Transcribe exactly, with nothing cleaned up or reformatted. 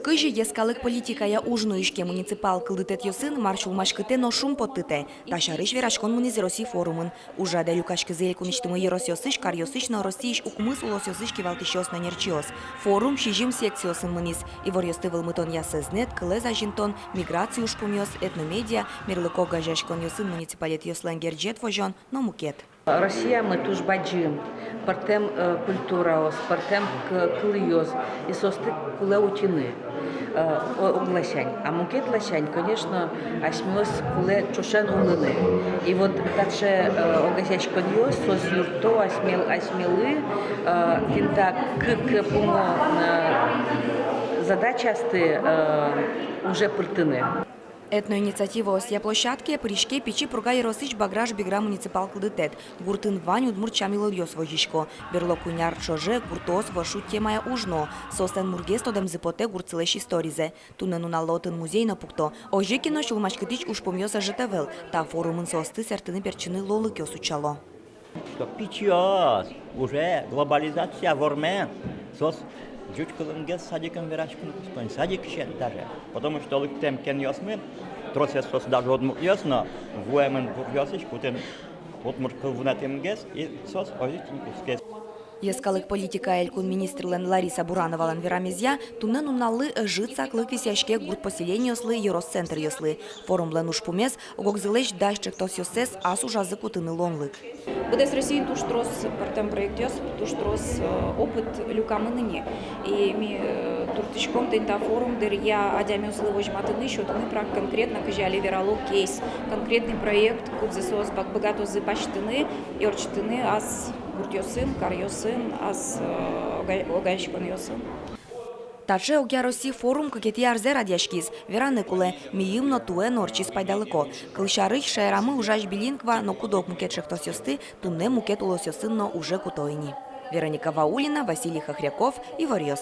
Кызьы йӧскалык политикая уж нуиське муниципал кылдытэтъёсын, мар сюлмаськытэ но шумпоттытэ, та сярысь вераськон мынӥз Росси форумын. Ужрадэ люкаськизы элькунысьтымы ёросъёсысь, каръёсысь но Россиысь укмыс улосъёсысь кивалтӥсьёс но ӧнерчиос. Форум сизьым секциосын мынӥз: иворъёсты вӧлмытон я сэзнэт, кылэз азинтон, миграция ужпумъёс, этномедиа, мерлыко огазеяськонъёсын муниципалитетъёслэн герӟет возён но мукет. Россиямы туж бадӟым, пӧртэм, э, культураос, пӧртэм к-, кылъёс, и соосты кулэ утьыны, э, о-, ог ласянь. А мукет ласянь, конечно, асьмеос кулэ ӵошен улыны. И вот таӵе, э, огазеяськонъёс, соос юртто асьмел-, асьмелы, э, тӥни та кык пумо, э, задачаосты, э, уже пыртыны. Этноинициативаосъя площадкае пыриське Пичи Пурга ёросысь Баграш-Бигра муниципал кылдытэт. Гуртын вань удмурт сям-йылолъёс возисько. Берло куинь ар ӵоже гуртоос вошут темая уж нуо. Соослэн мургес тодэмзы потэ гуртсылэсь историзэ. Туннэ нуналлы отын музей но пукто. Озьы ке но сюлмаськытӥсь ужпумъёс ӧжыт ӧвӧл. Та форумын соосты сэртыны-пертчыны луонлыкъёс утчало. Что пичиос уже глобализация вормем, соос ӟуч кылынгес садикын вераськыны куспын, садикысен даже. Потому что лыктэм кенъёсмы, тросэз соос даже удмуртъёс, но вуэмын гуръёсысь, кытын удмурт кыл вунэтымгес, и соос озьы ик кутскизы. Йӧскалык политикая элькун министрлэн Лариса Бурановалэн верамезъя, туннэ нуналлы ӧжыт саклык висъяське гурт поселениослы, ёрос центръёслы. Форумлэн ужпумез — ог-огзылэсь дась ӵектосъёссэс ас ужазы кутыны луонлык. Быдэс Россиын туж трос пӧртэм проектъёс, туж трос, э, опыт люкамын ини. И ми, э, туртӥськом тӥни та форум дыръя адямиослы возьматыны, сётыны прак конкретно, кызьы али верало, кейс, конкретный проект, кудзэ соос б-, быгатозы басьтыны и ортчытыны ас гуртъёсын, каръёсын, ас, э, ога-, огазеяськонъёсын. Таӵе огъя Росси форум кыкетӥ арзэ радъяськиз. Вераны кулэ, мийым но туэ но ортчиз пайдалыко. Кылсярысь, шаерамы ужась билингва но куд-ог мукет ӵектосъёсты туннэ мукет улосъёсын но уже куто ини. Вероника Ваулина, Василий Хохряков, «Иворъёс».